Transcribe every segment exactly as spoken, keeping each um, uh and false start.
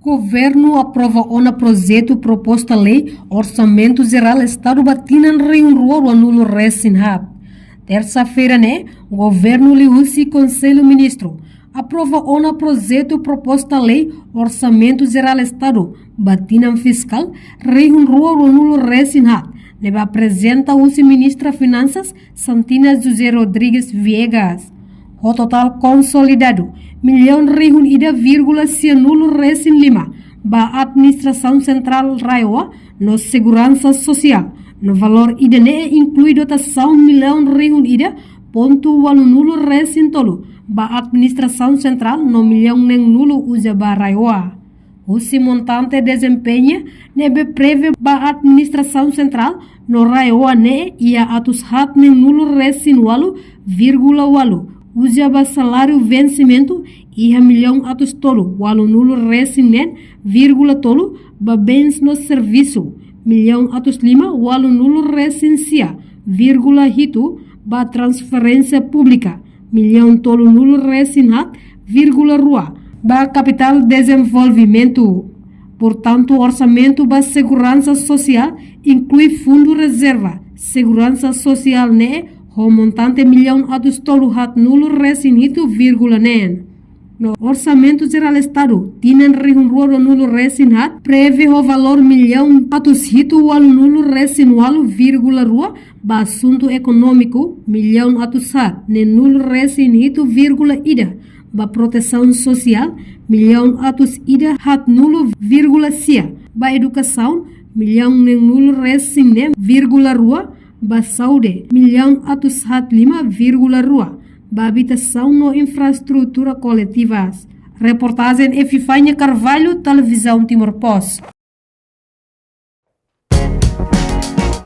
Governu aprova ona projetu proposta lei Orsamentu Jerál Estadu ba tinan rihun rua ruanulu resin haat. Tersa-feira ne'e, Governu liuhusi Konsellu Ministru aprova ona projetu proposta lei Orsamentu Jerál Estadu ba tinan fiskál rihun rua ruanulu resin haat, ne'ebé aprezenta husi Ministra Finansas Santina José Rodrigues Viegas. Ho totál konsolidadu millaun rihun ida vírgula sianulu resin lima ba Administrasaun Sentrál RAEOA no Seguransa Sosiál, no valór ida-ne'e inklui dotasaun millaun rihun ida pontu ualunulu resin tolu ba Administrasaun Sentrál no millaun neenulu uza ba RAEOA. Husi montante dezempeña ne'ebé prevee ba Administrasaun Sentrál no RAEOA ne'e iha atus haat neenulu resin ualu vírgula ualu uza ba saláriu vensimentu, iha millaun atus tolu ualunulu resin neen vírgula tolu ba bens no servisu, millaun atus lima ualunulu resin sia vírgula hitu ba transferénsia públika, millaun tolunulu resin haat vírgula rua ba kapitál dezenvolvimentu. Portantu, orsamentu ba seguransa sosiál inklui fundu rezerva seguransa sosiál ne'e ho montante millaun atus tolu haatnulu resin hitu vírgula neen. No Orsamentu Jerál Estadu tinan rihun rua ruanulu resin haat prevee ho valór millaun atus hitu ualunulu resin ualu vírgula rua ba asuntu ekonómiku, millaun atus haat neenulu resin hitu vírgula ida ba protesaun sosiál, millaun atus ida haatnulu vírgula sia ba edukasaun, millaun neenulu resin neen vírgula rua ba saúde, millaun atus haat lima vírgula rua ba abitasaun no infraestrutura koletivas. Reportajen Epifania Carvalho, Televizaun Timor Post.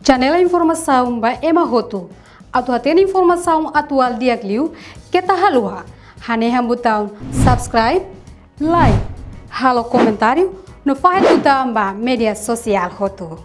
Janela informasaun ba ema hotu. Atu hatene informasaun atuál di'ak liu, keta haluha hanehan butaun subscribe, like, halo komentáriu, no fahe tutan ba média sosiál hotu.